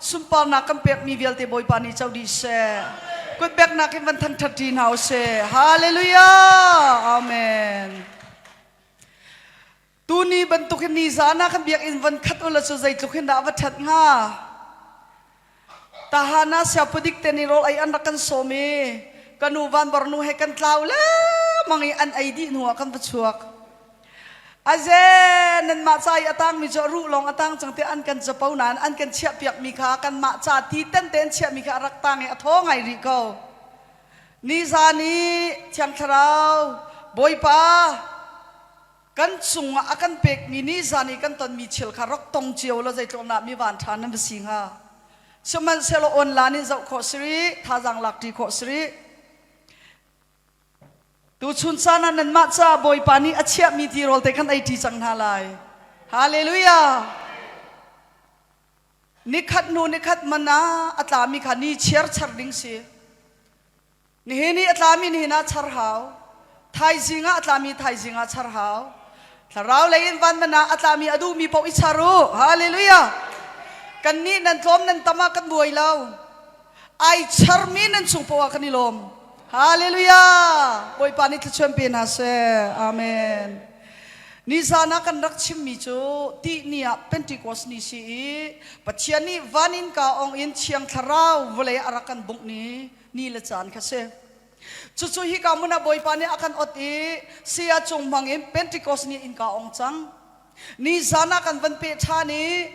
Sunparnak kan pekmi vialte Bawipa nih co dih seh. Kutbeknak in van thangṭhat ṭi hna usih. Hallelujah! Amen. Tuni bantuk hin nizan ah kan biakinn van khat ula cu zeitluk hin dah va ṭhat hnga. Tahana siapudik te nih rawl ei an rak kan sawm i ka nu van barnu he kan tlau lengmang i an ei dih hnu ah kan va chuak. Aze nanmah ca i a tangmi cu a ruh lawng a tang cang tiah an kan capo nain an kan chiahpiakmi kha kanmah ca ti ten te an chiahmi kha a rak tang i a thaw ngai rih ko. Nizan i Thiang Thlarau Bawipa kan cungah a kan pekmi nizan i kan tonmi thil kha rak tong cio law zeitluk dah mi van ṭha nan va si hnga. Sihmanhsehlaw online in zoh khawh si rih, thazaang lak ṭi khawh si rih. Tuchun caan ah nanmah caah Bawipa nih a chiahmi tirawl te kan ei ṭi cang hna lai. Hallelujah! Nikhat hnu nikhat man ah a tlami kha ni chiar char ding si. Nihin i a tlami nihin ah char hau. Thaizing ah a tlami thaizing ah char hau. Thlarau lei in van man ah a tlami a duhmi paoh i char u. Hallelujah! Kannih nan tlawm nan tam ah kan buai lo. Ai charmi nan chung paoh ah kan i lawm. Hallelujah! Bawipa nih thluachuan pe hna seh. Amen. Nizan ah kan rak chimmi cu tih ni ah Pentecost ni si i Pathian nih van in ka ong in Thiang Thlarau vawlei a rak kan bungh ni ni le caan kha si. Cucu hika hmun ah Bawipa nih a kan ot i saya cung hmang in Pentecost ni innka ong cang. Nizan ah kan van peh ṭhan i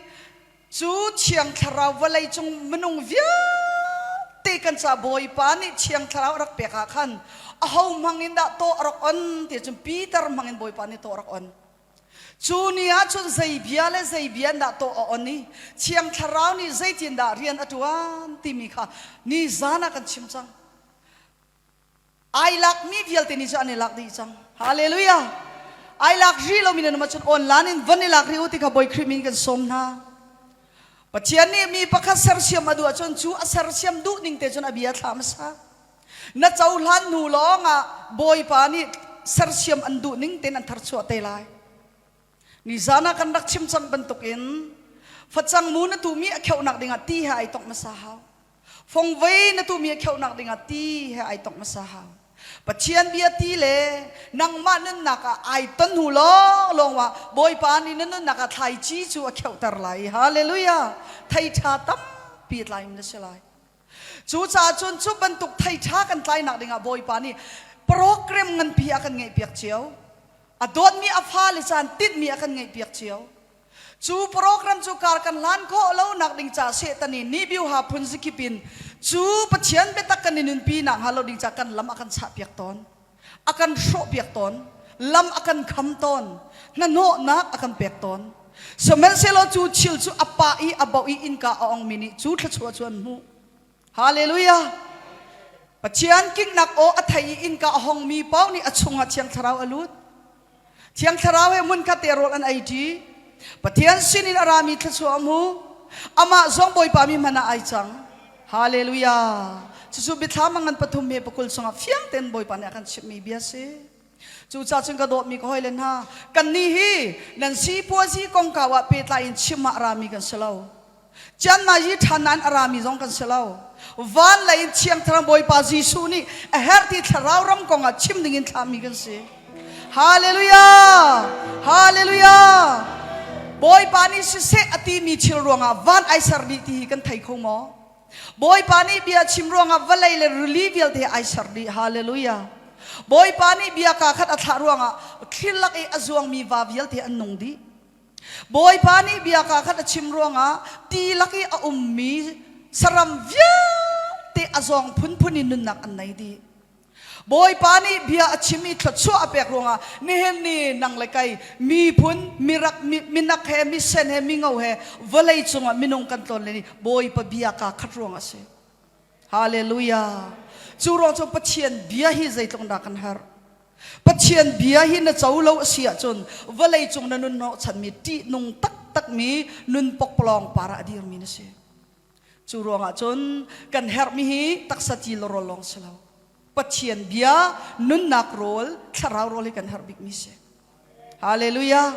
cu Thiang Thlarau vawlei cung minung vialte kan ca Bawipa nih Thiang Thlarau a rak pek ah khan aho hmang in dah tawh a rak on ti cun Peter hmang in Bawipa nih tawh a rak on. Cu ni ah cun zei bia le zei bia in dah tawh a on i Thiang Thlarau nih zeitindah rian a ṭuan timi kha nizan ah kan chim cang. Ai lakmi vialte nih cun an i lak dih cang. Hallelujah! Ai lak rih lomi nan um ahcun online in van i lak rih u ti kha Bawi Khrih min kan sawm hna. Pathian nih mi pakhat sersiam a duh ahcun cu a sersiam duh ning te cun a bia thlah hmasa. Na cohlan hnu lawng ah Bawipa nih sersiam an duh ning tein an tharchuah te lai. Nizan ah kan rak chim cang bantukin facang mu na tuhmi a kheuhnak dingah ti he ai tongh hmasa hau. Fongvei na tuhmi a kheuhnak dingah ti he ai tongh hmasa hau. Pathian bia ti le nangmah nunnak ah ai ton hnu lawng lawng ah Bawipa nih na nunnak ah thlaici cu a kheuhter lai. Hallelujah! Thei ṭha tampi tlai na si lai. Cucaah cun cu bantuk thei ṭha kan tlainak dingah Bawipa nih program nganpi a kan ngeihpiak cio. A dawtmi a fale caan tinhmi a kan ngeihpiak cio. Cu program cu kar kan hlan khawh lonak ding ca Satan nih nihbiuha phun zikip in cu Pathian biatak kan i nunpi nak hnga lo ding ca kan lam a kan chahpiak tawn. A kan hrawhpiak tawn. Lam a kan kham tawn. Hnahnawhnak a kan pek tawn. Sihmanhsehlaw cu thil cu a pah i a boh i innka a ongmi nih cu thluachuah cu an hmuh. Hallelujah! Pathian kinnak aw a thei i innka a hongmi paoh nih a chungah Thiang Thlarau a lut. Thiang Thlarau he hmunkhat te rawl an ei ṭi. Pathian sinin a rami thluachuah a hmu. Amah zong Bawipa mi hmanh ah ai cang. Hallelujah! Cucu biathlam a ngan pathum he pakul chungah fiang tein Bawipa nih a kan chimhmi bia a si. Cucaah cun ka dawtmi ka hawile hna, kannih hi nan sipuazi kongkau ah pehtlai in chim ah a rami kan si lo. Cianmai hi ṭhan nain a rami zong kan si lo. Van lei in Thiang Thlarau Bawipa Jesuh nih a herh ti thlarau ram kongah chim dingin thlahmi kan si. Hallelujah! Hallelujah! Bawipa nih siseh a timi thil ruangah van ai ser dih ti hi kan thei kho maw? Bawipa nih bia chim ruangah vawlei le rili vialte ai ser dih. Hallelujah! Bawipa nih bia kaa khat a thlah ruangah thli lak i a zuangmi va vialte an nung dih. Bawipa nih bia kaa khat a chim ruangah ti lak i a ummi saram vialte a zawng phunphun in nunnak an nei dih. Bawipa nih bia a chim i thluachuah a pek ruangah nihin ni nang le kei miphun mirak minak he misen he mingo he vawlei cungah minung kan tlawn le ni Bawipa bia kaa khat ruangah a si. Hallelujah. Cu ruang cu Pathian bia hi zeitluk dah kan herh. Pathian bia hi na co lo a si ahcun vawlei cung na nun hnawhchanmi ṭihnung taktakmi nun pokpalawng par ah a dirmi na si. Cu ruangah cun kan herhmi hi taksa ti le rawl lawng si lo. Pathian bia, nunnak rawl, thlarau rawl hi kan herh bikmi si. Hallelujah.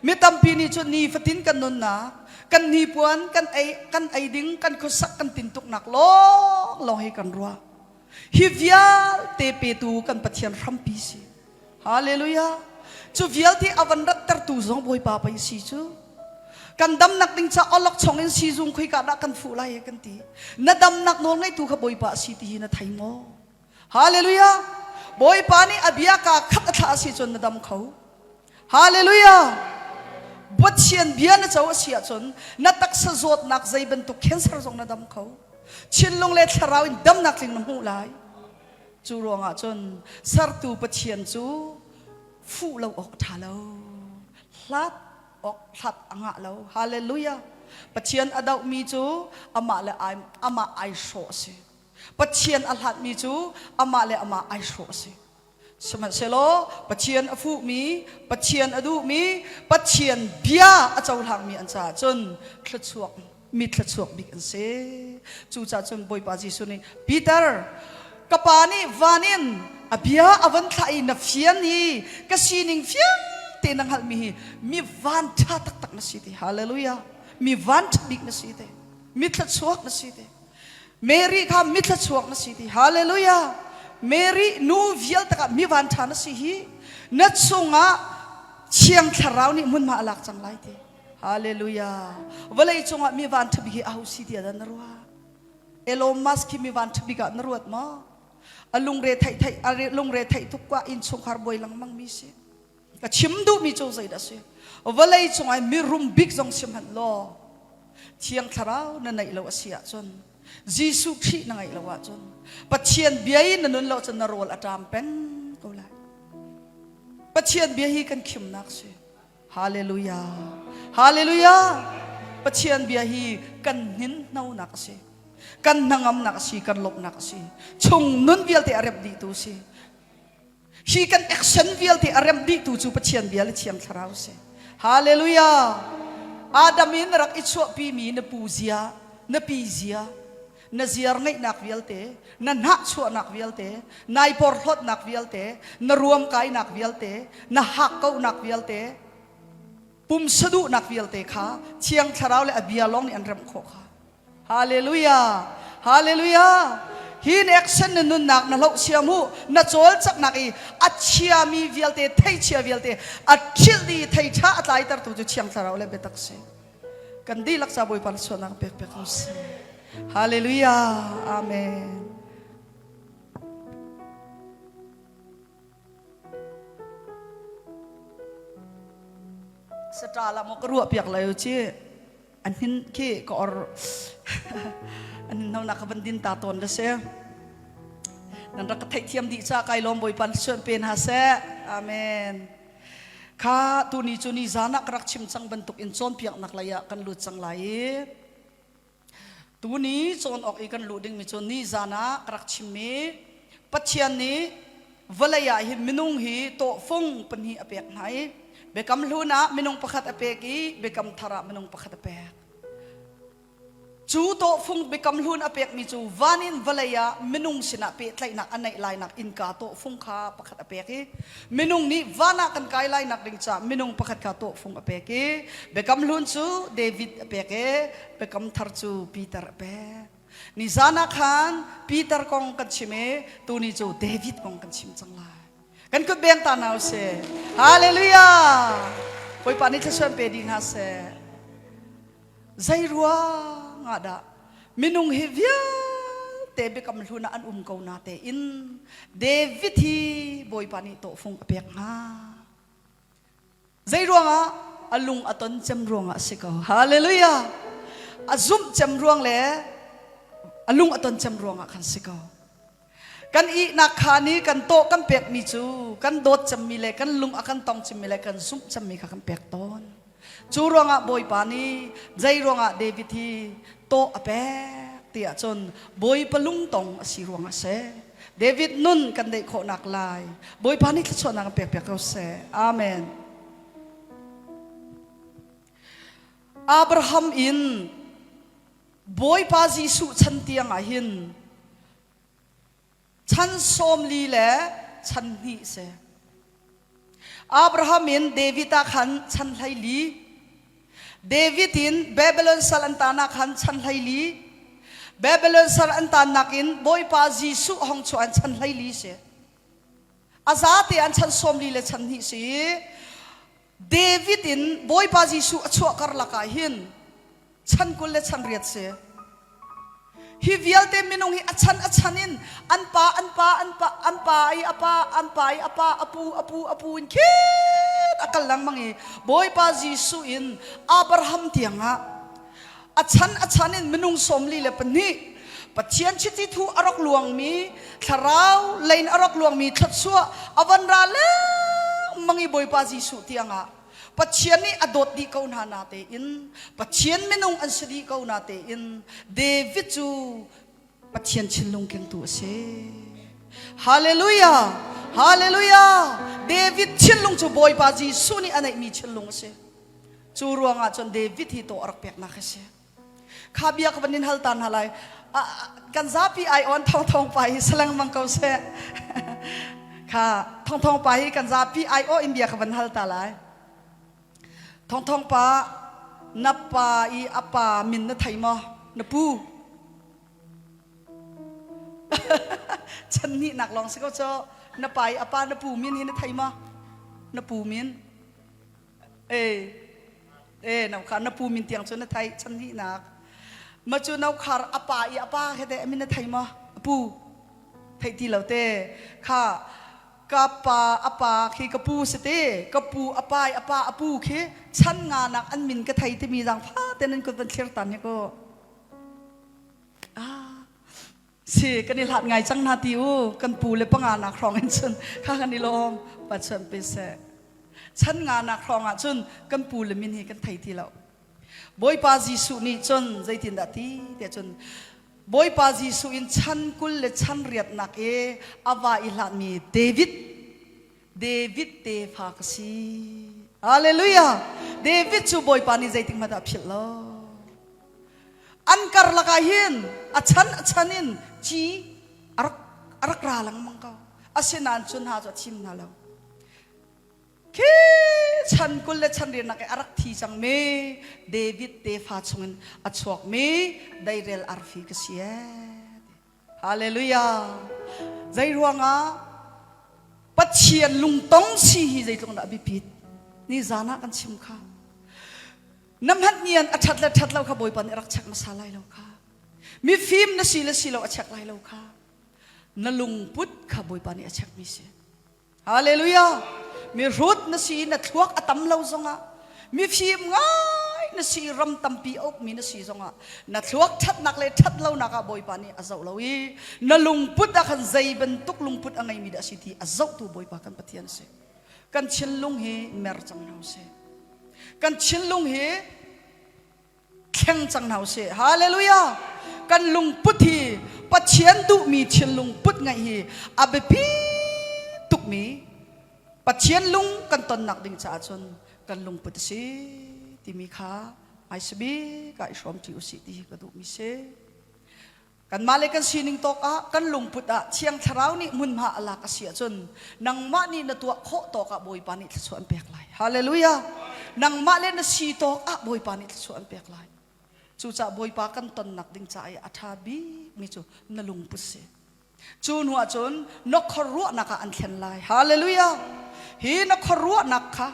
Mi tampi nih cun nifatin kan nunnak, kan hnipuan, kan ei, kan ei ding, kan khuasak, kan tintuknak lawnglawng hi kan ruah. Hi vialte petu kan Pathian hrampi si. Hallelujah. Cu vialte a van rattertu zong Bawipa pei si cu. Kan damnak ding ca awlok chong in sizung khoika dah kan fuh lai kan ti. Na damnak nawl ngeitu kha Bawipa a si ti hi na thei maw? Hallelujah. Bawipa nih a bia ka khat a thlah a si cun na dam kho. Hallelujah. Pathian bia na co a si ahcun na taksa zawtnak zei bantuk cancer zong na dam kho. Chinlung le thlarau in damnak tling na hmuh lai. Cu ruangah cun sertu Pathian cu fuh lo awk a ṭha lo. Hlat awk hlat a ngah lo. Hallelujah. Pathian a dohmi cu amah le amah ai hrawh a si. Pathian a hlatmi cu amah le amah ai hrawh a si. Sihmanhsehlaw Pathian a fuhmi, Pathian a duhmi, Pathian bia a cohlangmi an caah cun thluachuak mi thluachuak bik an si. Cucaah cun Bawipa Jesuh nih Peter, ka pa nih van in a bia a van thlah i na fian i ka sining fiang te na hngalhmi hi mi van ṭha taktak na si ti. Hallelujah. Mi van ṭha bik na si ti. Mi thluachuak na si ti. Mary kha mi thluachuak na si ti. Hallelujah. Mary nu vialte ah mi van ṭha na si hi na chungah Thiang Thlarau nih hmunhma a lak cang lai ti. Hallelujah. Vawlei cungah mi van ṭha bik hi aho si tiah dah na ruah? Elon Musk hi mi van ṭha bik ah na ruat maw? A lungre theih theih a lungre theih tuk kwa innchungkhar buai lengmang mi si. Ka chim duhmi cu zeidah si? Vawlei cungah mirum bik zong si hmanh law Thiang Thlarau na neih lo a si ahcun Jesuh Khrih na ngeih lo ahcun Pathian bia in na nun lo cun na rawl a ṭam peng ko lai. Pathian bia hi kan khimnak si. Hallelujah. Hallelujah. Pathian bia hi kan hninhnonak a si. Kan hnangamnak a si, kan lawmhnak a si. Chung nun vialte a remh dihtu a si. Hi kan action vialte a remh dihtu cu Pathian bia le Thiang Thlarau a si. Hallelujah. Adam in rak i chuahpimi na pu zia, na pi zia, na ziar ngeihnak vialte, na hnahchuahnak vialte, nai porhlawtnak vialte, na ruamkainak vialte, na hakkauhnak vialte, pumsa duhnak vialte kha Thiang Thlarau le a bia lawng nih an remh khawh kha. Hallelujah! Hallelujah! Hi na action na nunnak na hloh sia mu na cawlcaknak i a chiami vialte theichia vialte a ṭhilh dih i thei ṭha a tlaitertu cu Thiang Thlarau le biatak si. Kan dihlak ca Bawipa na sualnak pek pek ko seh. Hallelujah. Amen. Sata la mo ka ruah piak lai chi an hin khi ka or an hin na ka van din ta ton la se nan rak ka theih thiam dih cha kai lawm Bawipa na suan pen ha se amen Kha tuni cu ni zan ah ka rak chim cang bantuk in cawnpiaknak lei ah kan lut cang lai i tuni cawn awk i kan luh dingmi cu ni zan ah ka rak chimmi Pathian nih vawlei ah hin minung hi tawhfung pahnih a pek hna i biakam hlun ah minung pakhat a pek i biakam thar ah minung pakhat a pek. Cu tawhfung biakam hlun a pekmi cu van in vawlei ah minung sinah pehtlaihnak a neih lainak innka tawhfung kha pakhat a pek i minung nih van ah kan kai lainak ding caah minung pakhat kha tawhfung a pek i biakam hlun cu David a pek i biakam thar cu Peter a pek. Nizan ah khan Peter kong kan chim i tuni cu David kong kan chim cang lai. Kan kut beng ta hna usih. Hallelujah! Bawipa nih thluachuah pe dih hna seh. Zei ruang ah dah minung hi vialte biakam hlun ah an um ko na tein David hi Bawipa nih tawhfung a pek hnga? Zei ruangah a lung a ton cem ruangah a si ko. Hallelujah! A zumh cem ruang le a lung a ton cem ruangah khan si ko. Kan ihnak khaan i kan tawh kan pekmi cu kan dawt cemmi le kan lung a kan tong cemmi le kan zumh cemmi kha kan pek tawn. Cu ruangah Bawipa nih zei ruangah David hi tawh a pek ti ahcun Bawipa lungtong a si ruangah a si. David nun kan deih khawhnak lai Bawipa nih thluachuahnak an pekpiak ko seh. Amen. Abraham in Bawipa Jesuh chan tiang ah hin chan sawm li le chan hnih si. Abraham in David ah khan chan 14. David in Babylon sal an tan ah khan chan 14. Babylon sal an tannak in Bawipa Jesuh hong chuah an chan 14 si. A zate an chan 40 le chan hnih si. David in Bawipa Jesuh a chuah karlak ah hin chan 20 le chan riat si. Hi vialte minung hi a chan a chan in an pa an pa an pa an pa i a pa an pa i a pa a pu a pu a pu in khin a kal lengmang i Bawipa Jesuh in Abraham tiangah a chan a chan in minung 44 Pathian chiti thu a rak luangmi thlarau lein a rak luangmi thluachuah a van ra lengmang i Bawipa Jesuh tiangah Pathian nih a dawt dih ko hna natein Pathian minung an si dih ko natein David cu Pathian thinlung kengtu a si. Hallelujah! Hallelujah! David thinlung cu Bawipa Jesuh nih a neihmi thinlung a si. Cu ruangah cun David hi tawh a rak peknak a si. Kha bia ka van in hal ta hna lai. Kan zapi ai on thong thong pa hi salengmang ko seh. Kha thong thong pa hi kan zapi ai o in bia ka van hal ta lai. Thong thong pa na pa i a pa min na thei maw? Na pu? Chan nih nak lawng si ko cho. Na pa i a pa na pu min hi na thei maw? Na pu min? E e no kha na pu min tiang cu na thai chan hnih nak ma cu no khar a pa i a pa he te min na thai ma pu thei ti lo te kha ka pa a pa khi ka pu si te ka pu a pa i a pa a pu khi chan nga nak an min ka thei ti mi zang fa te nan kut van thlir tan hi ko ah Si kan i hlat ngai cang hna ti u kan pu le panga nak hrawng in cun kha kan i lawm Pathian pe seh chan nga nak hrawng ah cun kan pu le min hi kan thei ti lo Bawipa Jesuh nih cun zeitindah ti te cun Bawipa Jesuh in chan 20 le chan riatnak i a va i hlatmi David David tefa ka si Hallelujah David cu Bawipa nih zeitik hmanh ah a philh lo An karlak ah hin a chan a chan in ci a rak, a rak ra lengmang ko. Asinain cu hna cu a thim hna lo. Khi chan 20 le chan rinak i a rak thi cangmi David tefa chungin a chuakmi deirel arfi ka si ee. Hallelujah. Zei ruangah Pathian lungtong si hi zeitluk dah a biapit. Ni zan ah kan chim kha. Na hmanh nian a ṭhat le ṭhat lo kha Bawipa nih a rak check hmasa lai lo kha. Mifim na si le si lo a check lai lo kha. Na lungput kha Bawipa nih a checkmi si. Hallelujah! Mihrut na si na thluak a tam lo zongah mifim ngai na si ram tampi a ukmi na si zongah na thluak ṭhatnak le ṭhat lonak ah Bawipa nih a zoh lo i na lungput ah khan zei bantuk lungput a ngeimi dah a si ti a zohtu Bawipa kan Pathian a si. Kan thinlung hi mer cang hna usih. Kan thinlung hi thleng cang hna usih. Hallelujah! Kan lungput hi Pathian duhmi thinlung put ngaih hi a biapi tukmi Pathian lung kan tonnak ding caah cun kan lungput a si timi kha hmaisabik ah i hrawm ṭi usih ti hi ka duhmi si. Kanmah le kan sining tawk ah kan lungput ah Thiang Thlarau nih hmunhma a lak a si ahcun nangmah nih na tuah khawh tawk ah Bawipa nih thluachuah an pek lai. Hallelujah! Nangmah le na si tawk ah Bawipa nih thluachuah an pek lai. Cucaah Bawipa kan tonnak ding caah i a ṭha bikmi cu na lungput si. Cu hnu ah cun na khuaruahnak ah an thlen lai. Hallelujah! Hi na khuaruahnak kha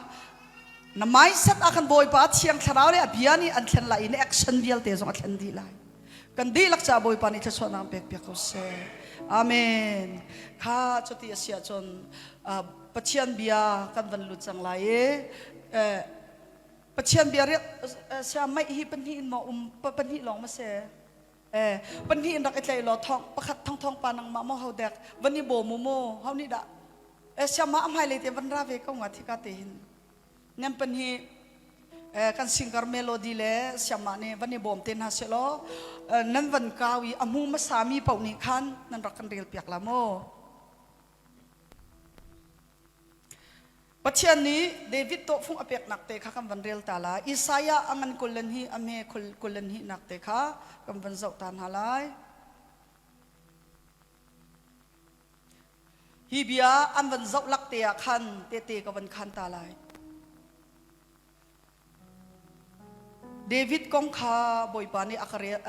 na mindset ah khan Bawipa Thiang Thlarau le a bia nih an thlen lai i na action vialte zong a thlen dih lai. Kan dihlak caah Bawipa nih thluachuahnak pek piak ko seh. Amen. Kha cuti a si ahcun Pathian bia kan van lut cang lai i Pathian bia sia meih hi pahnih in maw um pahnih lawng ma si? Eh pahnih in rak i tlaih law thong pakhat thong thong pa nangmah maw ho dek van i bawm u mu ho nih dah eh sia ma a hmailei te van ra ve ko nga thika te hin Nem pahnih kan singer melody le siamah nih van i bawm te hna sehlaw nan van kau i a hmu hmasa mi paoh nih khan nan rak kan rel piak la maw? Pathian nih David tawhfung a peknak te kha kan van rel ta lai. Isaiah a ngan kul le hnih a hme 22 nak te kha kan van zoh ta hna lai. Hi bia an van zoh lak. te ah khan tehte ka van khan ta lai. David kong kha Bawipa nih a ka rel,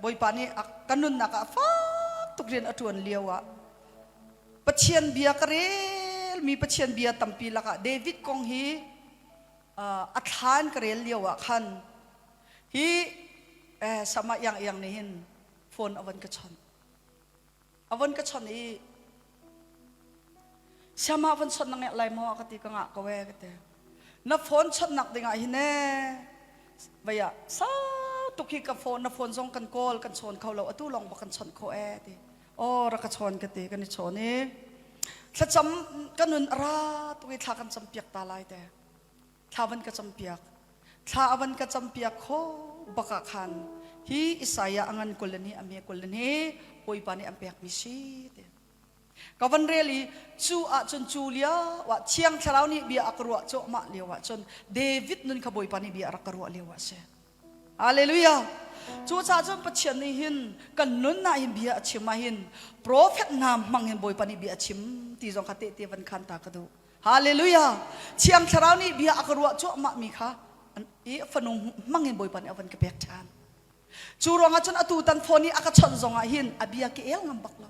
Bawipa nih a ka nunnak ah fak tuk rian a ṭuan lio ah Pathian bia ka relmi Pathian bia tampi lakah David kong hi a thlan ka rel lio ah khan hi sama iang iang nih hin phone a van ka chawnh. A von ka chawnh i siama von chawnh na ngeih lai maw ka ti ka ngah ko ee ka ti. Na phone chawnhnak dingah hin ee vei ah sau tuk hi ka phone na phone zong kan kawl kan chawn kho lo atu lawng bak kan chawnh khawh ee ti. Aw rak ka chawn ka ti kan i chawn i thlacam ka nun a ra tuk i thla kan cam piak ta lai te. Thla van ka campiak. Thla a van ka campiak kho bak ah khan hi Isaiah a ngan kul ni a me kul ni Bawipa nih an pekmi si ti. Ka van rel i cu ahcun cu lio ah Thiang Thlarau nih bia a ka ruah cuahmah lio ahcun David nun kha Bawipa nih bia a rak ka ruah lio ah a si. Hallelujah. Cucaah cun Pathian nih hin kan nun ah hin bia a chim ah hin prophet hna hmang hin Bawipa nih bia a chim ti zong kha tehte van khan ta ka duh. Hallelujah. Thiang Thlarau nih bia a ka ruah cuahmah mi kha i fanu hmang in Bawipa nih a van ka pek ṭhan. Cu ruangah cun atu tan phone i a ka chawnh zongah hin a bia ka el ngam bak lo.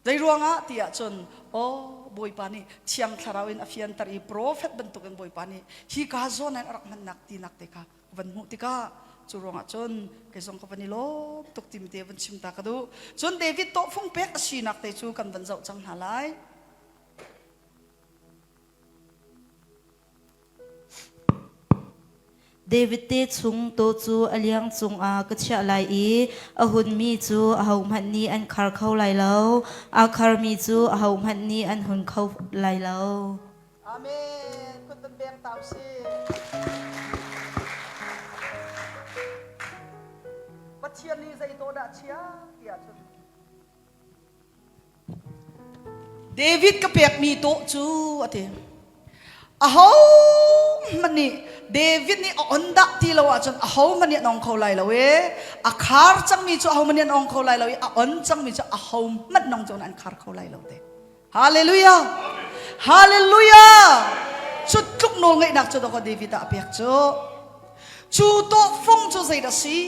Zei ruangah ti ahcun aw Bawipa nih Thiang Thlarau in a fianter i prophet bantukin Bawipa nih hi ka zawn in a rak hmannak tinak te kha van hmuh tikah cu ruangah cun kei zong ka van i lawm tuk timi te van chim ta ka duh. Cun David tawhfung pek a sinak te cu kan van zoh cang hna lai. David te chung taw cu a liang cungah ka chiah lai i a hunmi cu ahohmanh nih an khar kho lai lo, aa kharmi cu ahohmanh nih an hun kho lai lo. Amen. Kut van beng ta usih. Pathian nih zei taw dah chia ti ahcun David ka pekmi tawh cu a ti. Ahohmanh nih David nih a on dah ti lo ahcun ahohmanh nih an ong kho lai lo i a khar cangmi cu ahohmanh nih an ong kho lai lo i a on cangmi cu ahohmanh nong cu an khar kho lai lo te. Hallelujah! Hallelujah! Cu tluk nawl ngeihnak cu dawkaw David ah a pek cu. Cu tawhfung cu zeidah si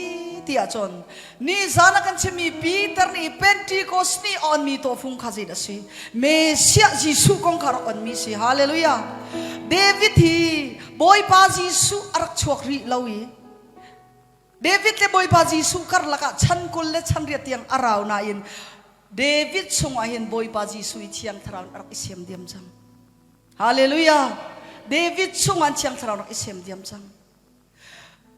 ti ahcun nizan ah kan chimmi Peter nih Pentecost ni a onmi tawhfung kha zeidah si? Messiah Jesuh kong kha rak onmi si. Hallelujah. David hi Bawipa Jesuh a rak chuak rih lo i David le Bawipa Jesuh karlak ah chan 20 le chan riat tiang a rau nain David chungah hin Bawipa Jesuh i Thiang Thlarau a rak i siam diam cang. Hallelujah. David chungah Thiang Thlarau rak i sem diam cang.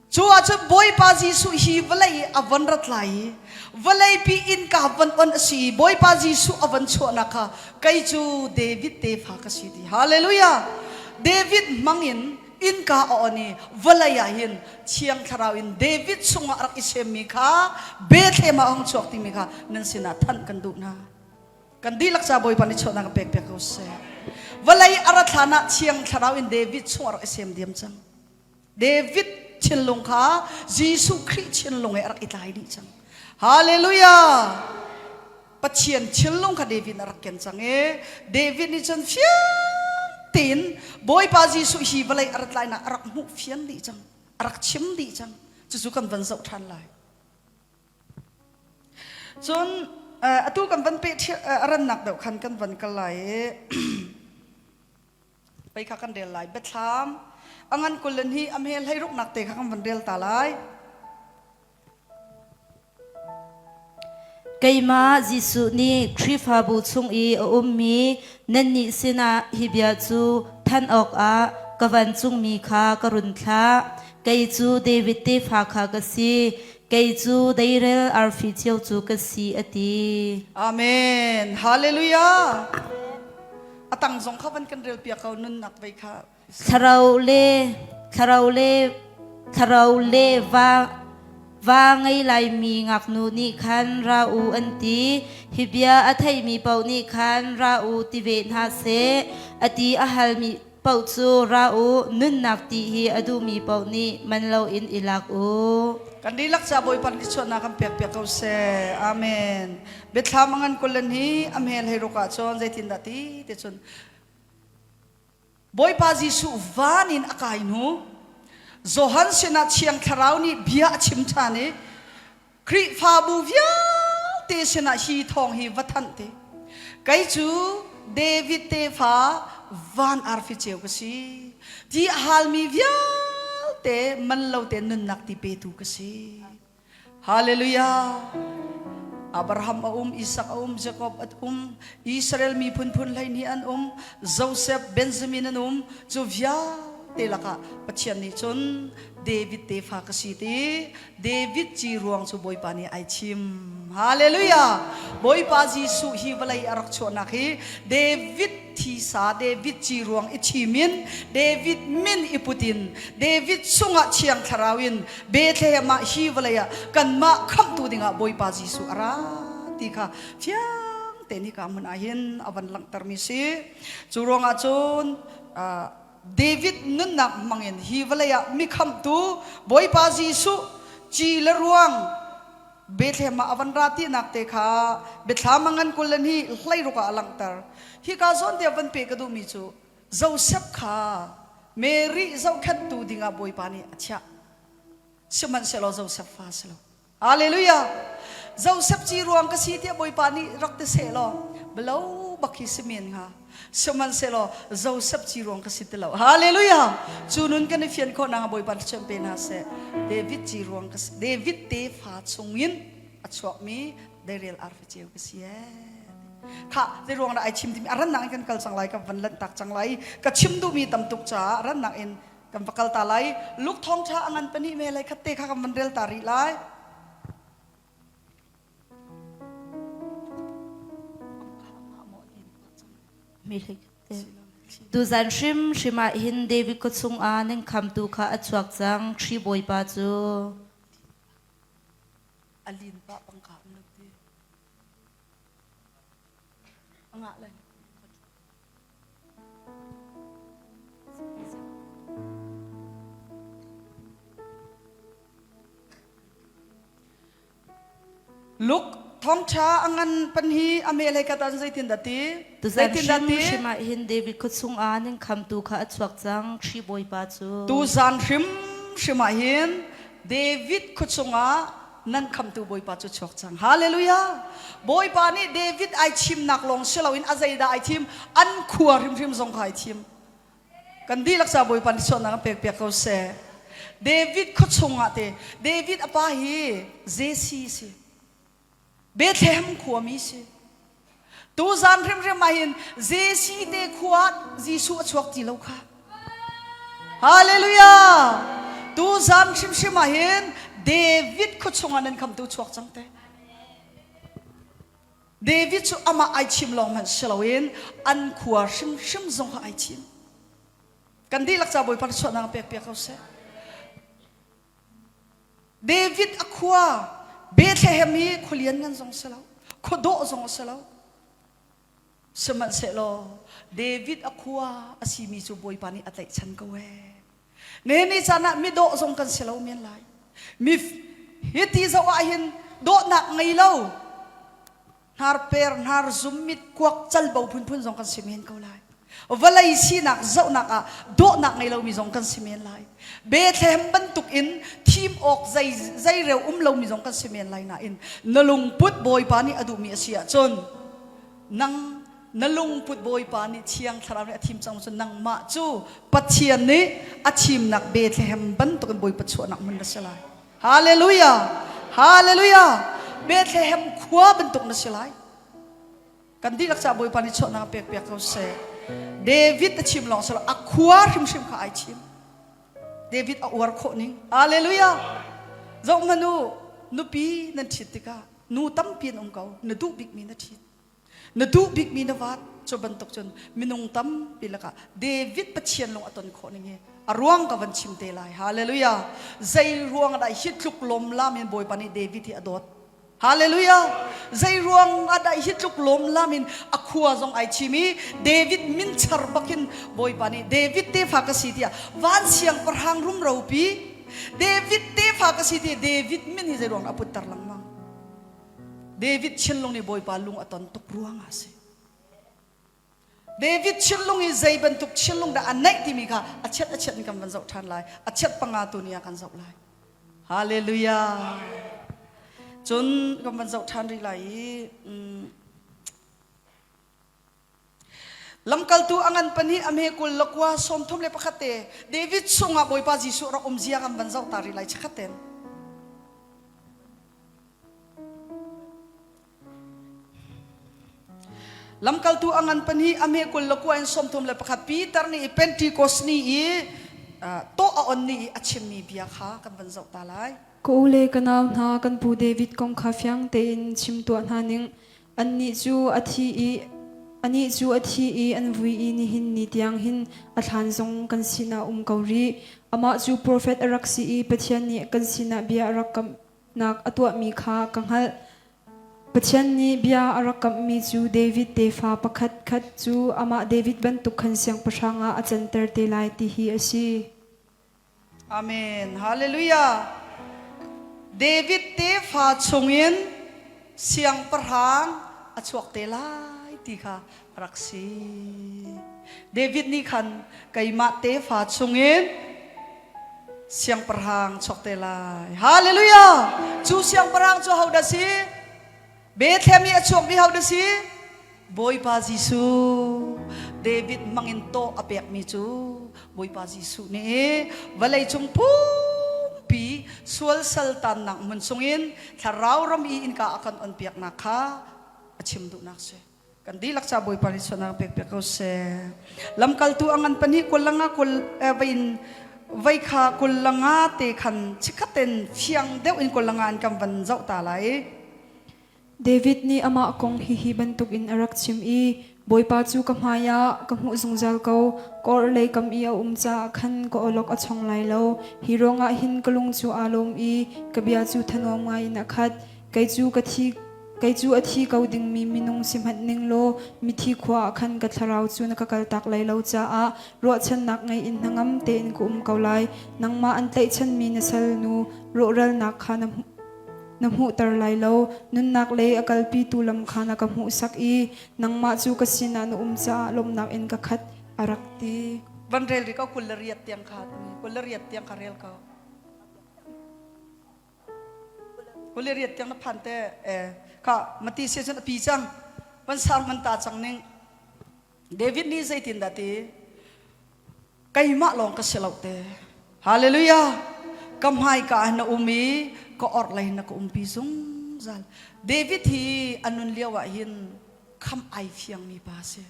Cu ahcun Bawipa Jesuh hi vawlei i a von rat lai i vawleipi innka von on a si i Bawipa Jesuh a von chuahnak kha kei cu David tefa ka si ti. Hallelujah. David hmangin innka a on i vawlei ah hin Thiang Thlarau in David chungah a rak i semmi kha Bethlehem ah a hung chuak timi kha nan sinah thanh kan duh hna. Kan dihlak ca Bawipa nih chuahnak kan pek piak ko seh. Vawlei a rat hlan ah Thiang Thlarau in David chung a rak i sem diam cang. David thinlung kha Jesuh Khrih thinlung he a rak i tlai dih cang. Hallelujah! Pathian thinlung kha David a rak ken cang i David nih cun fiang tein Bawipa Jesuh hi vawlei a rat lainak a rak hmuh fian dih cang. A rak chim dih cang. Cucu kan van zoh ṭhan lai. Cun atu kan van peh a rannak deuh khan kan van kal lai i pei kha kan rel lai biathlam a ngan 22 a hme hleiruknak te kha kan van rel ta lai. Keimah Jesuh nih Khrihfabu chung i a ummi nannih sinah hi bia cu thanh awkah ka vancungmi kha ka run thlah. Kei cu David tefa kha ka si. Kei cu deirel arfi cio cu ka si a ti. Amen. Hallelujah. A tang zong kha van kan rel piak ko nunnak vei kha. Thlarau le thlarau le thlarau le va va ngei laimi ngaknu nih khan ra u an ti. Hi bia a theimi paoh nih khan ra u ti ve hna seh. A ti a halmi paoh cu ra u, nunnak ti hi a duhmi paoh nih man loin i lak u. Kan dihlak ca Bawipa nih chuahnak kan pek piak ko seh. Amen. Biathlam a ngan 22 a hmel hei ruk ah cun zeitindah ti ti cun. Bawipa Jesuh van in a kai hnu Johan sinah Thiang Thlarau nih bia a chim ṭhan i Khrihfabu vialte sinah hi thawng hi va thanh te. Kei cu David tefa van arfi ceu ka si. Ti a halmi vialte man lo te nunnak ti petu ka si. Hallelujah. Abraham a um, Isak a um, Jacob a um, Israel miphun phun 12 an um, Joseph, Benjamin an um, cu vialte lakah Pathian nih cun David tefa ka si ti David ci ruang cu Bawipa nih ai chim. Hallelujah! Bawipa Jesuh hi vawlei a rak chuahnak hi David thisa David ci ruang i thim in David min i put in David chungah Thiang Thlarau in Bethlehem ah hi vawlei ah kanmah khamhtu dingah Bawipa Jesuh a ra ti kha fiang tein hika hmun ah hin a van langhtermi si. Cu ruangah cun David nunnak hmangin hi vawlei ah mi khamhtu Bawipa Jesuh ci le ruang Bethlehem ah a van ra tinak te kha biathlam a ngan 20 le hnih 16 ah a langhter. Hika zawn te van pe ka duhmi cu Joseph kha Mary zohkhenhtu dingah Bawipa nih a chiah. Sihmanhsehlaw Joseph fa si lo. Hallelujah! Joseph ci ruang ka si tiah Bawipa nih rak ti seh law balo bak hi si men hnga. Sihmanhsehlaw Joseph ci ruang ka si ti lo. Hallelujah! Cu nun kan i fian khawh nakhnga Bawipa thluachuah pe hna seh. David ci ruang ka si. David tefa chungin a chuakmi deirel arfi ceu ka si ee. Kha zei ruang dah ai chim timi a rannak in kan kal cang lai ka van lanh tak cang lai. Ka chim duhmi tam tuk caah rannak in kan va kal ta lai Luke thawngṭha a ngan pahnih me lei khat te kha kan van rel ta rih lai Tuzan hrimhrim ah hin David khua chungah nan khamtu kha a chuak cang Khrih Bawipa cu. A lin pah pangka an lo ti. A ngah lai. Luke thawngṭha a ngan pan hi a meh lei ka tan zeitin dah ti? Tuzan hrimhrim ah hin David khua chungah nan khamtu kha a chuak cang Khrih Bawipa cu. Tuzan hrimhrim ah hin David khua chungah nan khamtu Bawipa cu chuak cang. Hallelujah! Bawipa nih David ai chimnak lawng si loin a zeidah ai thim? An khua hrimhrim zong kha ai thim. Kan dihlak ca Bawipa nih sualnak an pek piak ko seh. David khua chungah te David a pa hi Jesse si. Bethlehem khuami si. Tuzan hrimhrim ah hin Jesse te khua Jesuh a chuak ti lo kha. Hallelujah! Tuzan hrimhrim ah hin David khua chungah nan khamtu chuak cang te. David cu amah ai chim lawng hmanh si loin an khua hrimhrim zong kha ai chim. Kan dihlak ca Bawipa chuahnak pek piak ko seh. David a khua Bethlehem hi khualian ngan zong si lo, khuadawh zong a si lo. Sihmanhsehlaw David a khua a simi cu Bawipa nih a tlaihchan ko ee. Nehni caan ah midawh zong kan si lo men lai. Mi hiti zoh ah hin dawhnak ngei lo hnarper, hnarzum, mitkuak, calbo phunphun zong kan si men ko lai. Vawlei sinak zohnak ah dawhnak ngei lomi zong kan si men lai. Bethlehem bantuk in thim awk zei zeireu um lomi zong kan si men lai nain na lungput Bawipa nih a duhmi a si ahcun nang na lungput Bawipa nih Thiang Thlarau nih a thim cang cun nangmah cu Pathian nih a thimnak Bethlehem bantuk in Bawipa chuahnak hmun na si lai. Hallelujah! Hallelujah! Bethlehem khua bantuk na si lai. Kan dihlak ca Bawipa nih chuahnak pek piak ko seh. David a chim lawng silo a khua hrimhrim kha ai chim. David a uar khawh ning. Hallelujah! Zoh hmanh u, nupi nan ṭhit tikah nu tampi an um ko. Na duh bikmi na ṭhit. Na duh bikmi na vat cu bantuk cun minung tampi lakah David Pathian lung a ton khawh ning hi a ruang ka van chim te lai. Hallelujah. Zei ruang dah hi tluk lawm lam in Bawipa nih David hi a dawt. Hallelujah. Zei ruang ah dah hi tluk lawm lam in a khua zong ai chim i David min char bakin Bawipa nih David tefa ka si tiah van siangpahrang rumropi David tefa ka si ti David min hi zei ruang dah a putter lengmang. David thinlung nih Bawipa lung a ton tuk ruangah a si. David thinlung hi zei bantuk thinlung dah a neih timi kha a chiat a chiat in kan van zoh ṭhan lai. A chiat panga tu ni ah kan zoh lai. Hallelujah. Cun kan van zoh ṭhan rih lai i Lamkaltu a ngan pahnih a hme 21 31 te David chungah Bawipa Jesuh rak um zia kan van zoh ta rih lai chikkhat ten. Lamkaltu a ngan pahnih a hme 29 in 31 Peter nih Pentecost ni i tawh a on ni i a chimmi bia kha kan van zoh ta lai. Ka u le ka nau hna kan pu David kong kha fiang tein chim tuah hna ning. Annih cu a thi i anih cu a thi i an vui i nihin ni tiang hin a thlan zong kan sinah um ko rih. Amah cu profet a rak si i Pathian nih kan sinah bia a rak kamhnak a tuahmi kha ka hngalh. Pathian nih bia a rak kamhmi cu David tefa pakhat khat cu amah David bantuk khan siangpahrang ah a canter te lai ti hi a si. Amen. Hallelujah. David tefa chungin siangpahrang a chuak te lai ti kha rak si. David nih khan keimah tefa chungin siangpahrang chuak te lai. Hallelujah. Cu siangpahrang cu hodah si? Bethlehem i a chuakmi hodah si? Bawipa Jesuh David hmangin tawh a pekmi cu Bawipa Jesuh nih vawleicung pumpi sual saltannak hmun chungin thlarau ram i innka a kan onpiaknak kha a chim duhnak si. Kan dihlak ca Bawipa nih sualnak pek piak ko seh. Lamkaltu a ngan pahnih kul langa kul vein vei kha kul langa te khan chikhat ten fiang deuh in kul langa in kan van zoh ta lai. David nih amah kong hihi bantukin a rak chim i, Bawipa cu ka hmaiah ka hmuh zungzal ko, ka orhlei kam i a um caah khan ka awlok a chong lai lo. Hi ruangah hin ka lung cu aa lawm i ka bia cu thanuam ngaiin a khat. Kei cu ka thi kei cu a thi ko dingmi minung si hmanh ning law mithi khua ah khan ka thlarau cu na ka kaltak lai lo caah ruahchannak ngei in hnangam tein ka um ko lai. Nangmah an tlaihchanmi na salnu rawhralnak kha na na hmuhter lai lo. Nunnak lei a kalpitu lam kha na ka hmuhsak i nangmah cu ka sinah na um caah lawmhnak in ka khat, a rak ti. Van rel rih ko 28 tiang kha 28 tiang kha rel ko. 28 tiang na phan te eh kha mati se cun a pi cang van sang man ta cang ning David nih zeitindah ti Keimah lawng ka si lo te. Hallelujah. Ka hmaika ah na um i ka orhlei na ka umpi zungzal. David hi a nun lio ah hin kham ai fiangmi pa si.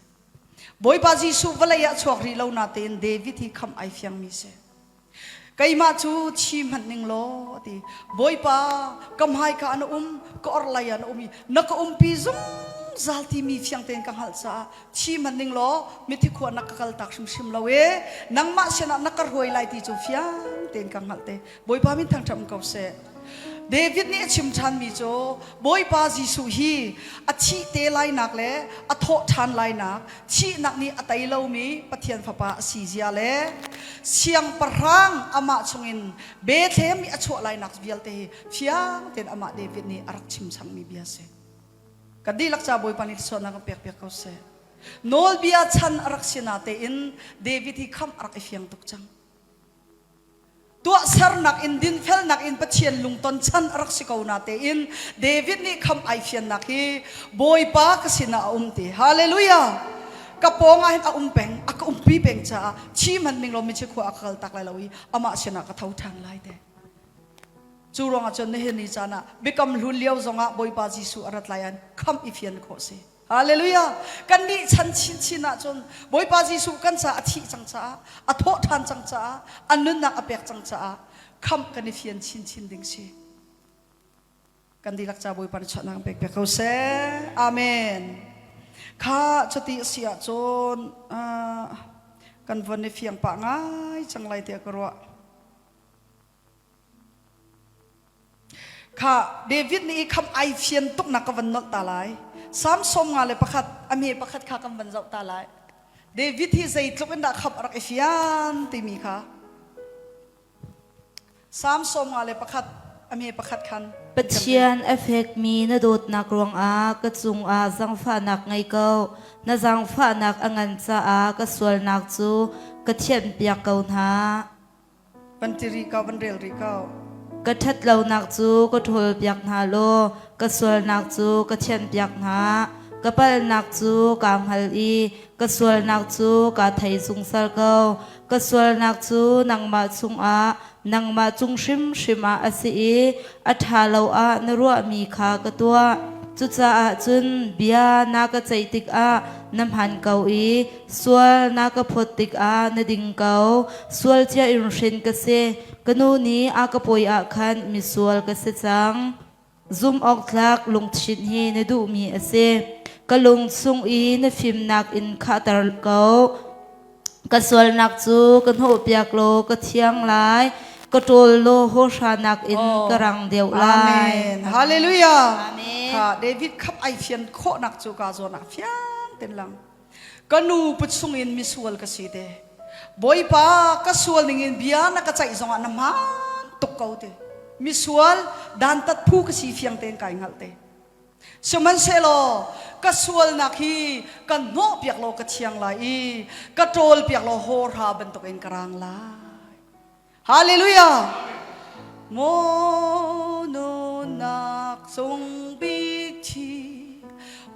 Bawipa Jesuh vawlei ah chuak rih lo natein David hi kham ai fiangmi si. Keimah cu thi hmanh ning law ti. Bawipa ka hmaika ah na um, ka orhlei ah na um i na ka umpi zungzal timi fiang tein ka hngalh caah thi hmanh ning law mithi khua na ka kaltak hrimhrim lo e nangmah sinah na ka hruai lai ti cu fiang tein ka hngalh te Bawipa min thangṭhat ko seh David nih a chim ṭhanmi cu Bawipa Jesuh hi a thih te lainak le a thawh ṭhan lainak thihnak nih a tei lomi Pathian Fapa a si zia le siangpahrang amah chungin Bethlehem i a chuah lainak vialte hi fiang tein amah David nih a rak chim changmi bia a si. Kan dihlak ca Bawipa nih thluachuahnak kan pek piak ko seh. Nawlbia chan a rak si natein David hi khamh a rak i fiang tuk cang. Tuahsernak in dinfelnak in Pathian lungton chan a rak si ko natein David nih khamh ai fiannak hi Bawipa ka sinah a um ti. Hallelujah! Ka pawng ah hin a um peng, a ka umpi peng caah thi hmanh ning law michi khua a ka kal tak lai lo i amah sinah ka tho ṭhan lai te. Cu ruangah cun nihin ni caan ah biakam hlun lio zongah Bawipa Jesuh a rat lai an khamh i fian khawh si. Hallelujah! Kan nih chan chinchin ah cun Bawipa Jesuh kan caah a thih cang caah, a thawh ṭhan cang caah, a nunnak a pek cang caah khamh kan i fian chinchin ding si. Kan dihlak ca Bawipa nih chuahnak pek piak ko seh. Amen. Kha cuti a si ahcun uh, kan von i fiang pah ngai cang lai tiah ka ruah. Kha David nih i kham ai fian tuknak ka van nolh ta lai. Psalm 51 a me pakhat kha kan van zoh ta lai. David hi zeitluk in dah khamh a rak i fian timi kha. Psalm 51. A me pakhat khan. Pathian a fekmi na dawtnak ruangah ka cungah zangfahnak ngei ko. Na zangfahnak a ngan caah ka sualnak cu ka thianhpiak ko hna. Van ti rih ko, van rel rih ko. Ka ṭhatlonak cu ka ṭhawlpiak hna law ka sualnak cu ka thianhpiak hna. Ka palhnak cu kaa hngal i ka sualnak cu kaa thei zungzal ko. Ka sualnak cu nangmah chungah, nangmah cung hrimhrim ah a si i a ṭha lo ah na ruahmi kha ka tuah. Cucaah cun bia na ka ceih tikah na hman ko i Sual na ka phawt tikah na ding ko. Sual cia in hrin ka si. Ka nu nih a ka pawi ah khan misual ka si cang. Zumh awk tlak lungthin hi na duhmi a si. Ka lung chung i na fimnak in khahter ko. Ka sualnak cu ka hnawhpiak law ka thiang lai. Ka ṭawl law hawhranak in ka rang deuh lai. Amen. Hallelujah. Amen. Kha David khap ai fian khawhnak cu ka zawn ah fiang ten lang. Ka nu put sungin misual ka si te. Bawipa ka sual ningin bia na ka ceih zongah na hmaan tuk ko te. Misual dantat phu ka si fiang tein kai hngalh te. Sihmanhsehlaw ka sualnak hi ka hnawh piak law ka thiang lai i ka ṭawl piak law hawhra bantukin ka rang lai. Hallelujah! Maw nunnak sung bik thi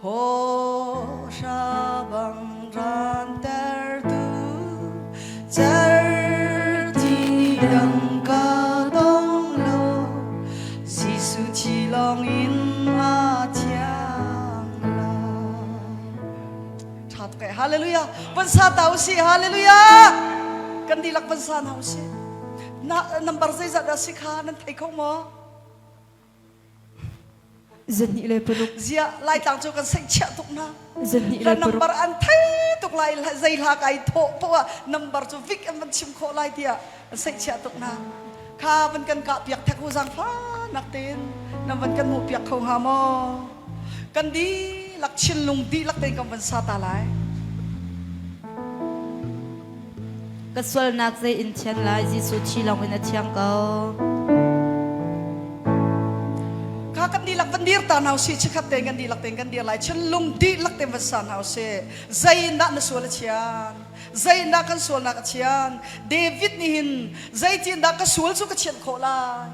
hawhra bang rantertu certi dang ka dong lo Jesuh thi lawng in a thiang lai. Ṭha tuk eh. Hallelujah. Van sa ta usih. Hallelujah. Kan dihlak van sa hna usih. Na number zeizat dah si kha nan thei kho maw? 26. Zia Laitlang cu kan seihchiah tuk na. Zahnih La le paruk. number an thei tuk lai zei hla kai thawh poah number cu vik an van chim khawh lai tiah an seihchiah tuk na. Kha van kan kah piak thek u zangfa nak tein nan van kan hmuh piak kho hnga maw? Kan dihlak chinlung dihlak tein kan van sa ta lai. Ka sualnak zei in thian lai Jesuh thi lawng in a thiang ko. Kha kan dihlak van dir ta hna usih chikhat tein kan dihlak tein kan dir lai chinlung dihlak tein van sa hna usih zeidah na sual a thian zeidah kan sualnak a thian David nih hin zeitindah ka sual cu ka thianh khawh lai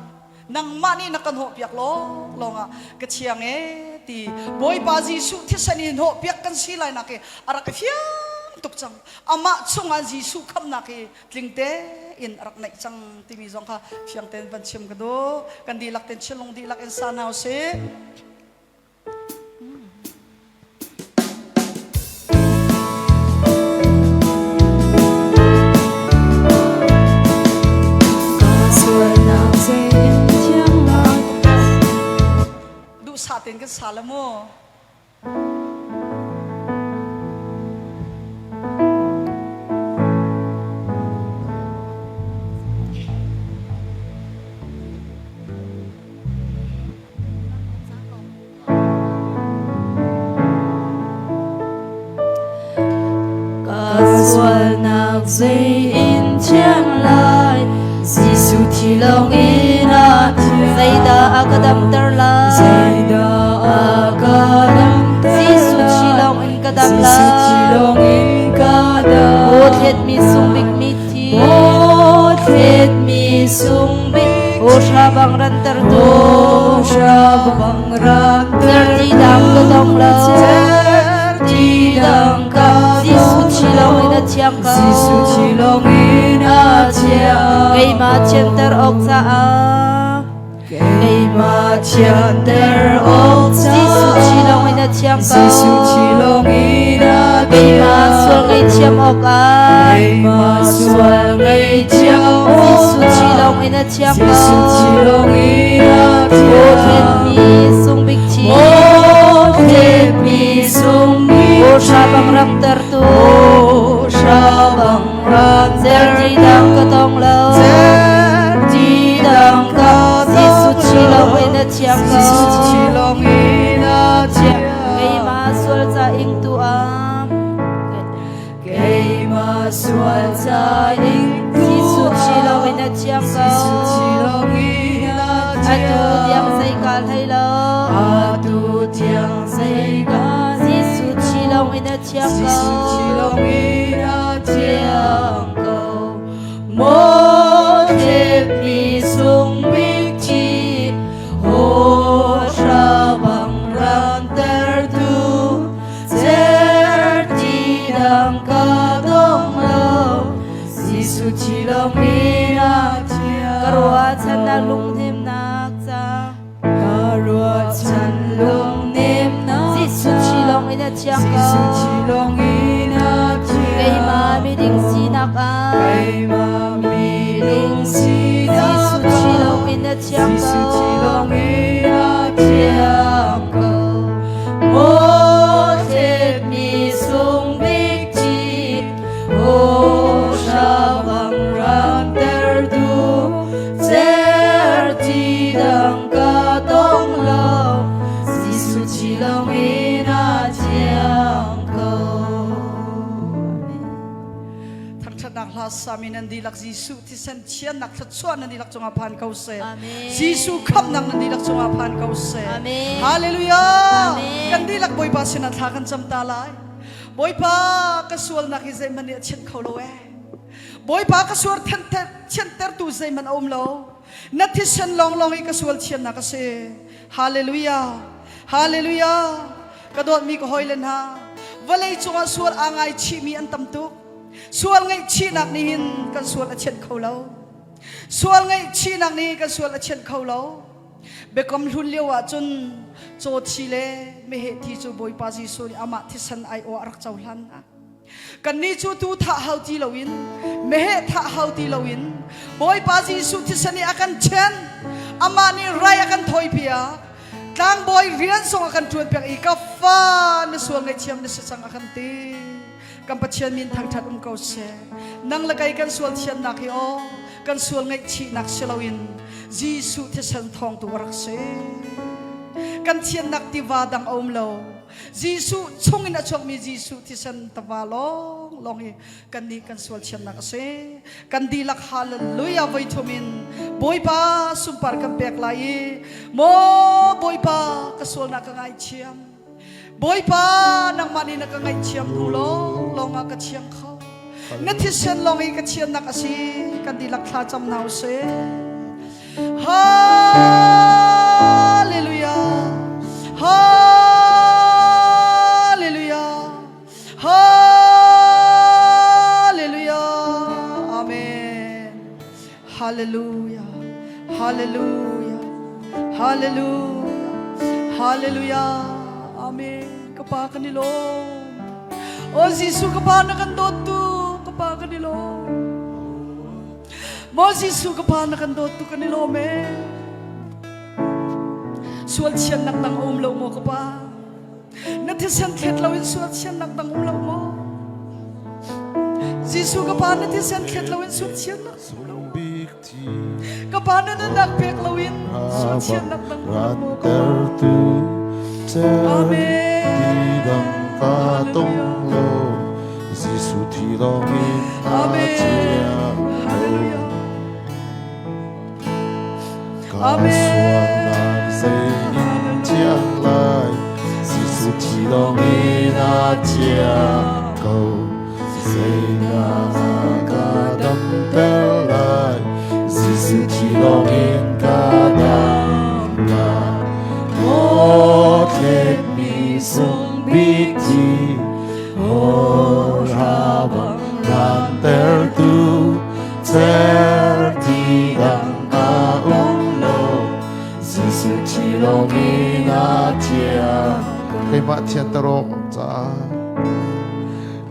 nangmah nih na kan hawhpiak law lawngah ka thiang e ti Bawipa Jesuh thisen in hawhpiak kan si lai nak hi a rak i fiang tuk cang amah chungah Jesuh khamnak hi tling tein a rak neih cang timi zong kha fiang tein van chim ka duh kan dihlak tein chinlung dihlak in sa hna usih. Duhsah tein kan sa la mu. Ka sualnak zei in thiang lai Jesuh thi lawng in a zeidah a ka damter lai Zeidah a ka damter Jesuh thi lawng in ka dam lai Jesuh thi lawng in ka dam Aw thletmi sung bik mi thi Aw thletmi sung bik Aw hra bang ranter tu Aw hra bang ranter Certi dang ka dong lo Certi dang ka Jesuh thi lawng in a thiang ko Jesuh thi lawng in a thiang Keimah thianter awk caah Keimah thianter awk caah Jesuh thi lawng in a thiang ko Jesuh thi lawng in a thiang Keimah sual ngaihthiam awkah Keimah sual ngaihthiam awkah Jesuh thi lawng in a thiang ko Jesuh thi lawng in a thiang Aw thletmi sung bik thi Aw thletmi sung bik Aw hra bang ramtertu Aw hra bang ramtertu Certi dang ka tong lo Certi dang ka tong Jesuh thi lawng in a thiang ko Jesuh thi lawng in a thiang Keimah sual ca ing tu ah Keimah sual ca ing tu Jesuh thi lawng in a thiang ko Jesuh thi lawng in a thiang Atu. a thiang ko. Jesuh thi lawng in a thiang ko. Maw thletmi sung bik thi, hawhra bang rantertu, certi dang ka dong lo. Jesuh thi lawng in a thiang. Ka ruahchannak lunghnemnak ca. Ka ruahchan lungnemnak Jesuh thi lawng in a thiang ko. Jesuh thi lawng in a thiang. Keimah miding sinak ah. Keimah miding sinak Jesuh thi lawng in a thiang ko. Jesuh thi lawng in a thiang ko. Maw thletmi sung bik thi, hawhra bang rantertu, certi dang ka tong lo, Jesuh thi lawng in a thiang ko. Thangṭhatnak hla sami nan dihlak Jesuh thisen thiannak thluachuah nan dihlak cungah phan ko seh. Amen. Jesuh khamhnak nan dihlak cungah phan ko seh. Amen. Hallelujah. Amen. Kan dihlak Bawipa sinah thla kan cam ta lai. Bawipa ka sualnak hi zeihmanh nih a thianh kho lo ee. Bawipa ka sual thiantertu zeihmanh a um lo. Na thisen lawnglawng hi ka sual thiannak a si. Hallelujah. Hallelujah. Ka dawtmi ka hawile hna, vawlei cungah sual aa ngaichihmi an tam tuk. Sual ngaihchihnak nih hin kan sual a thianh kho lo. Sual ngaihchihnak nih kan sual a thianh kho lo. Biakam hlun lio ah cun caw thi le meheh thi cu Bawipa Jesuh nih amah thisen aiawh a rak cohlan. Kannih cu tu thah hau ti loin meheh thah hau ti loin Bawipa Jesuh thisen nih a kan thianh. Amah nih rai a kan thawipiak. Tlangbawi rian zong a kan ṭuanpiak i ka fa na sual ngaihthiam na si cang a kan ti. Kan Pathian min thangṭhat um ko seh. Nang le kei kan sual thiannak hi aw kan sual ngaihchihnak si loin Jesuh thisen thawng tu a rak si. Kan thiannak tiva dang a um lo. Jesuh chungin a chuakmi Jesuh thisen tava lawnglawng hi kannih kan sual thiannak a si. Kan dihlak hallelujah voi thum in Bawipa sunpar kan pek lai i maw Bawipa ka sualnak ka ngaithiam. Bawipa nangmah nih na ka ngaihthiam hnu lawng lawng ah ka thiang kho. Na thisen lawng i ka thiannak a si. Kan dihlak thla cam hna usih. Hallelujah. Hallelujah. Hallelujah. Amen. Hallelujah. Hallelujah. Hallelujah. Hallelujah. Amen. Ka pa kan i lawm. O Jesuh ka pa na kan dawt tu ka pa kan i lawm. Maw Jesuh ka Pa na kan dawt tu kan i lawm ee. Sual chiannak dang a um lo maw ka Pa? Na thisen thlet lo in sual chiannak dang um lo maw? Jesuh ka Pa na thisen thlet lo in sual chiannak um lo maw? Ka Pa na nunnak pek lo in sual chiannak dang um lo maw ka Pa? Amen. Jesuh thi lawng in Amen. Hallelujah. Ka Amen. sualnak zei in thiang lai Jesuh thi lawng in a thiang ko Zeidah ka damter lai Jesuh thi lawng in ka dam lai Maw thletmi sung bik thi Rantertu certi dang a um lo Jesuh thi lawng in a thiang Keimah thianter awk caah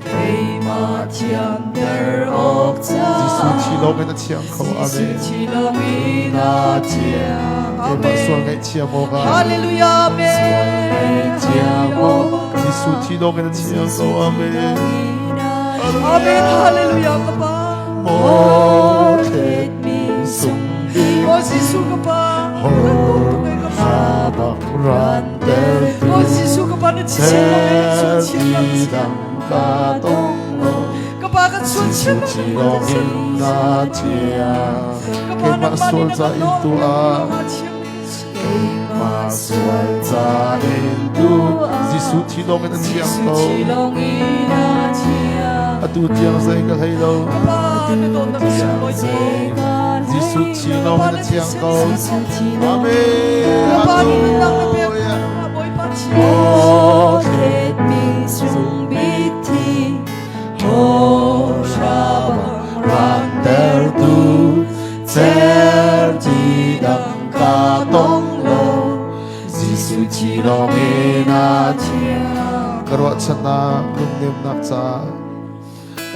Keimah thianter awk caah Jesuh thi lawng in a thiang kho Amen Jesuh thi lawng in a thiang Keimah sual ngaihthiam awkah Hallelujah Amen Ngaihthiam awk Jesuh thi lawng in a thiang ko Amen Amen Hallelujah ka pa Maw thletmi sung bik O Jesuh ka pa ka pa bang rantertu O Jesuh ka pa na thisen lawng in sual thiannak Certi dang ka tong lo ka pa kan sual Jesuh thi lawng in a thiang Ka pa Keimah nangmah sual nih na ca kan in tu ah lawng thiam Keimah Keimah sual ca in tu Jesuh thi lawng in a thiang ko. Atu tiang zei ka hlei lo. Jesuh thi lawng in a thiang ko. Amen. Hallelujah. Oh, let me sung biti ho shabang Ranter tu cer ti dang ka tong lo Jesuh thi lawng in a thiang ka ruahchannak lungnemnak ca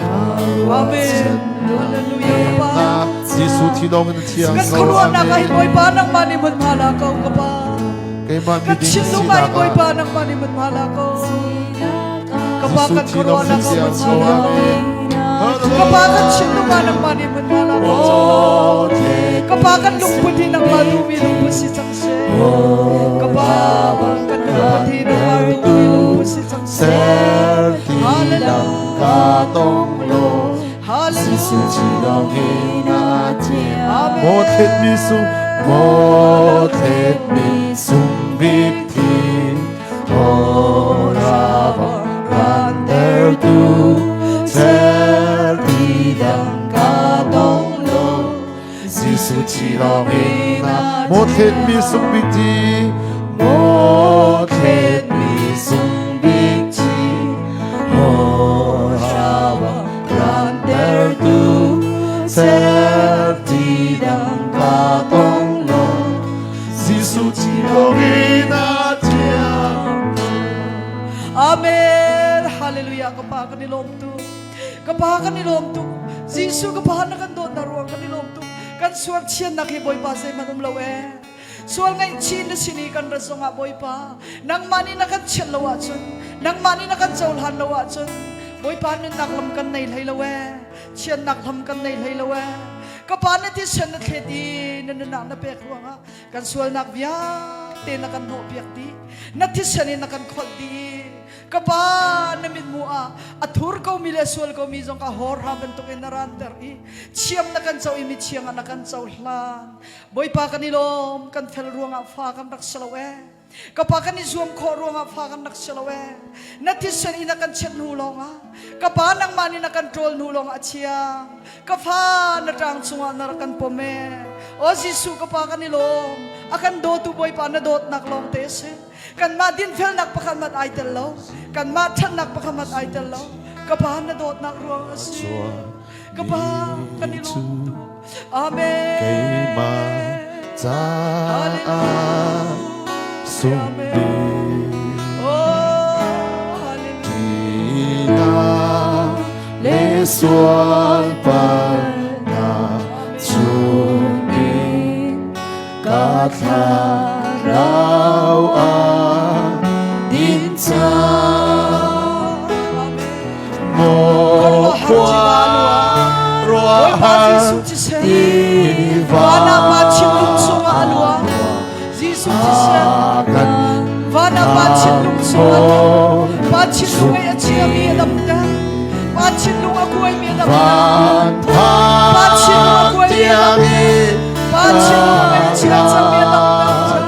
Amen. Hallelujah. Jesuh thi lawng in a thiang Kan khuaruahnak ah hin Bawipa nangmah nih hmunhma la ko ka Pa. Keimah Kan miding thinlung ah hin sinak Bawipa ah nangmah nih hmunhma la ko. Ka Pa Jesuh kan thi lawng in khuaruahnak ah thiang hmunhma ko la ko. Amen. Ka Pa kan thinlung ah nangmah nih hmunhma la ko. Ka Pa kan lungput hi nangmah duhmi lungput si cang seh. Ka Pa kan lungput hi nangmah duhmi lungput si cang seh. Ser ti dang ka tong lo Jesuh thi Hallelujah. lawng in a thiang Amen. Maw thlet mi sung maw thlet mi sung bik thi Thawra ranter tu cer ti dang ka tong lo Jesuh thi lawng in a maw thlet mi sung bik thi maw thlet mi sung bik thi Thawra ranter tu cer ti dang ka tong lo Jesuh thi lawng in a thiang Amen. Hallelujah. Ka Pa kan i lawm tuk. Ka Pa kan i lawm tuk. Jesuh ka Pa na kan dawt na ruang kan i lawm tuk. Kan sual chiannak hi Bawipa zeihmanh um lo ee. Sual ngaihchin na sin i kan rat zongah Bawipa nangmah nih na kan chiat lo ahcun nangmah nih na kan cohlan lo ahcun Bawipa nunnak lam kan nei hlei lo ee. Chiannak lam kan nei hlei lo ee. Ka Pa na thisen na thlet i na nunnak na pek ruangah kan sualnak vialte na kan hnawhpiak dih na thisen in na kan kholh dih ka pa na mithmuh ah a thur komi le sual komi zong ka hawrha bantukin na ranter i chiam na kan co i mi thiang ah na kan cohlan Bawipa kan i lawm kan fel ruangah fa kan rak si lo ee ka pa kan i zuam khawh ruangah fa kan rak si lo ee na thisen in a kan chiat hnu lawngah ka pa nangmah nih na kan ṭawl hnu lawngah a chiang ka fa na ṭang chungah na rak kan pom ee o Jesuh ka pa kan i lawm a kan dawtu Bawipa na dawtnak lawng te a si kanmah dinfelnak pakhat mat ai tel lo kanmah ṭhatnak pakhat mat ai tel lo ka pa na dawtnak ruang a si ka pa kan i lawm tuk amen keimah caah sungbik Oh, hallelujah. Tina le sual palnak chungin ka thlarau ah din cang maw khua Bawipa Jesuh thisen van ah pa thinlung chungah a luang Jesuh thisen van ah pa thinlung chungah a luang pa thinlung ei a chiami a damter pa thinlung a kuaimi a damter pa thinlung a kuaimi a damter pa thinlung ei a chia cangmi a damter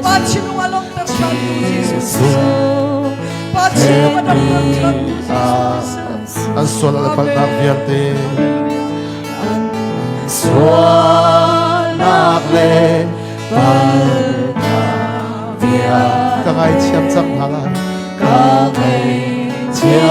pa thinlung a lawmter ṭhantu Jesuh thisen pa thinlung a damter ṭhantu Jesuh thisen An sual an palhnak vialte sualnak le palhnak vialte ka ngaithiam cang hna lai ka ngaithiam.